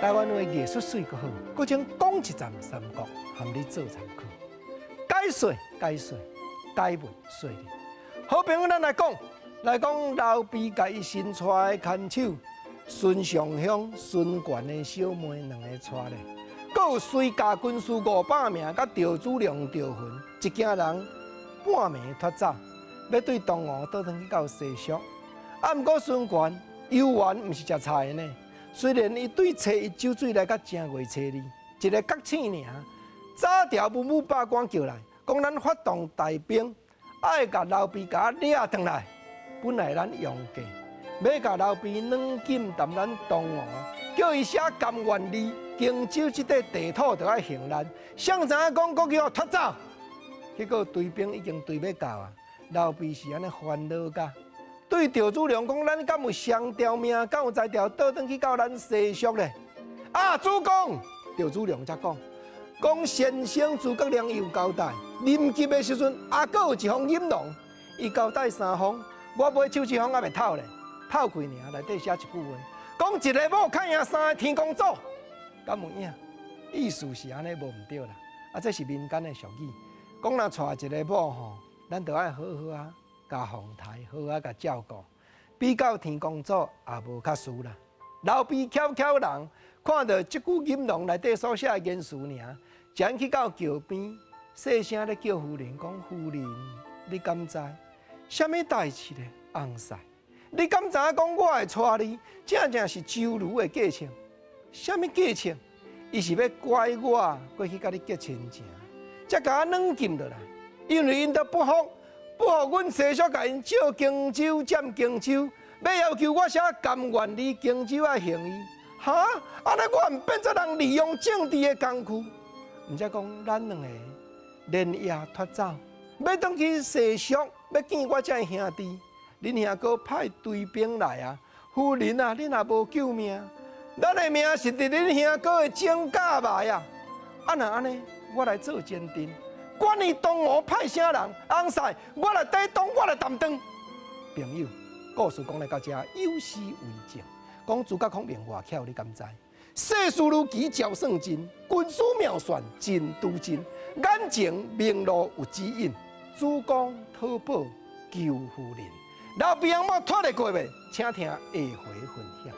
台灣話藝術媠閣好，閣將講一站三國，含你做參考。解說解說解密說理。好朋友，咱來講，來講劉備共伊新娶的牽手孫尚香、孫權的小妹兩個娶咧，閣有隨駕軍師500名，佮趙子龍、趙雲一行人半暝脫走，欲對東吳倒轉去到西蜀。啊，毋過孫權猶原毋是食菜的呢。雖然伊對初一酒水來到正月初二，一个覺醒爾，早朝文武百官叫來，講咱發動大兵，愛共劉備共我掠轉來。本來咱用計，欲共劉備軟禁佇咱東吳，叫伊寫甘願字，荊州這塊地土就愛還咱。誰知影講閣叫予脫走，結果追兵已經追欲到啊！劉備是按呢煩惱甲。對趙子龍講，咱敢有雙條命，敢有才調倒轉去到咱西蜀咧？啊，主公，趙子龍才講，講先生諸葛亮有交代，臨急的時陣，猶閣有一封錦囊，伊交代三封，我尾手這封猶未透咧，透開爾，內底寫一句話，講一个某較贏三个天公祖，敢有影？意思是按呢無毋對啦，啊，這是民間的俗語，講若娶一个某吼，咱就愛好好啊。共奉待，好好共照顧，比較天公祖也無較輸啦。劉備巧巧人看著這句錦囊內底所寫的言辭爾，才去到橋邊，細聲咧叫夫人講：夫人，你敢知啥物代誌咧？翁婿，你敢知影講我會娶你，正正是周瑜的計策。啥物計策？伊是欲拐我過去共你結親情，才共我軟禁落來，因為𪜶都不服。不予阮西蜀共𪜶借荊州佔荊州，欲要求我寫甘願字，荊州愛還伊。哈？按呢我毋變做人利用政治的工具？毋才講咱兩个連夜脫走，欲轉去西蜀，欲見我這兄弟。恁兄哥派追兵來啊！夫人啊，恁若無救命，咱的命是佇恁兄哥的指甲內啊！啊若按呢，我來做前陣。管伊東吳派啥人，翁婿，我來抵擋，我來擔當。朋友，故事講來到這，有詩為證，講諸葛孔明偌巧，你敢知？世事如棋，焦算真；軍師妙算，真拄真。眼前明路有指引，主公討寶求夫人。劉備翁某脫得過未？請聽下回分曉。